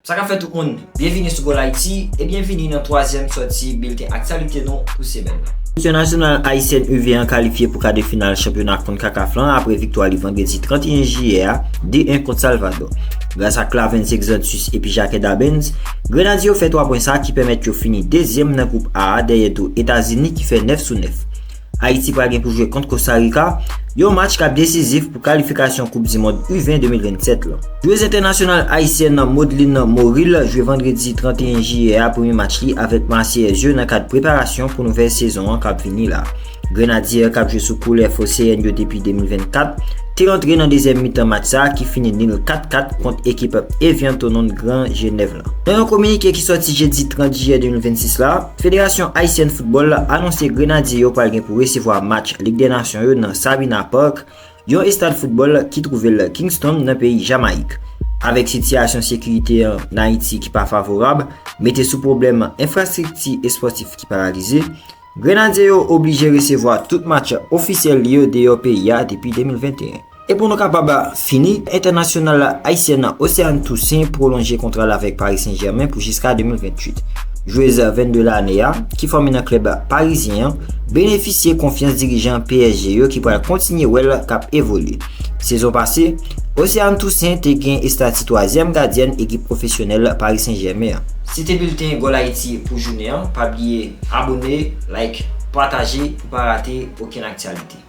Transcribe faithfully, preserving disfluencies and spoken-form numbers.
Sa k ap fèt tout moun, byenvini sou Goal Haiti e byenvini nan twazyèm sòti bilten aktyalite nou pou semèn nan. Seleksyon nasyonal ayisyèn U ven an kalifye pou kadde final chanpyona CONCACAF lan apre viktwa li vandredi trannteyen jiyè a de en kont Salvadò. Gras a Clavens Exantus epi Jacques Dabens, Grenadye yo fè twa pwen sa ki pèmèt yo fini dezyèm nan gwoup A a dèyè tou Etazini ki fè nèf sou nèf. Ayiti pral gen pou jwe kont Kosta Rika, yon match k ap desizif pou kalifikasyon Koup di Mond U ven de mil vennsèt lan. Jwez entènasyonal ayisyèn Modeline Moril jwe vandredi trannteyen jiyè a premye match li avèk Marseyèz yo nan kad preparasyon pou nouvèl sezon an k ap vini la. Grenadye k ap jwe sou koulè foseyèn yo depi de mil vennkat te rantre nan dezyèm mitan match sa a ki fini nil kat kat kont ekip Evian Tonon Gran Jenèv lan. Nan yon kominike ki sòti jedi trant jiyè de mil vennsis la, Federasyon Ayisyèn Foutbòl anonse Grenadye yo pral gen pou resevwa match Lig dè Nasyon yo nan Sabina Park, yon estad foutbòl ki twouve l Kingston nan peyi Jamayik. Avèk sitiyasyon sekirite an Ayiti ki pa favorab, mete sou pwoblèm enfrastrikti espòtif ki paralize, Grenadye yo oblije resevwa tout match ofisyèl li yo deyò peyi a depi de mil venteyen. E pou nou kapab fini, entènasyonal ayisyèn Océane Toussaint pwolonje kontra l avèk Paris Saint-Germain pou jiska de mil venntuit. Jwez vennde lane a, ki fòme nan klèb parizyen an, benefisye konfyans dirijan P S G yo ki pral kontinye wè l k ap evolye. Sezon pase, Océane Toussaint te gen estati twazyèm gadyèn ekip pwofesyonèl Paris Saint-Germain an. Se te bilten Goal Haiti pou jounen an. Pa bliye abòne, like, pataje pou pa rate okenn aktyalite.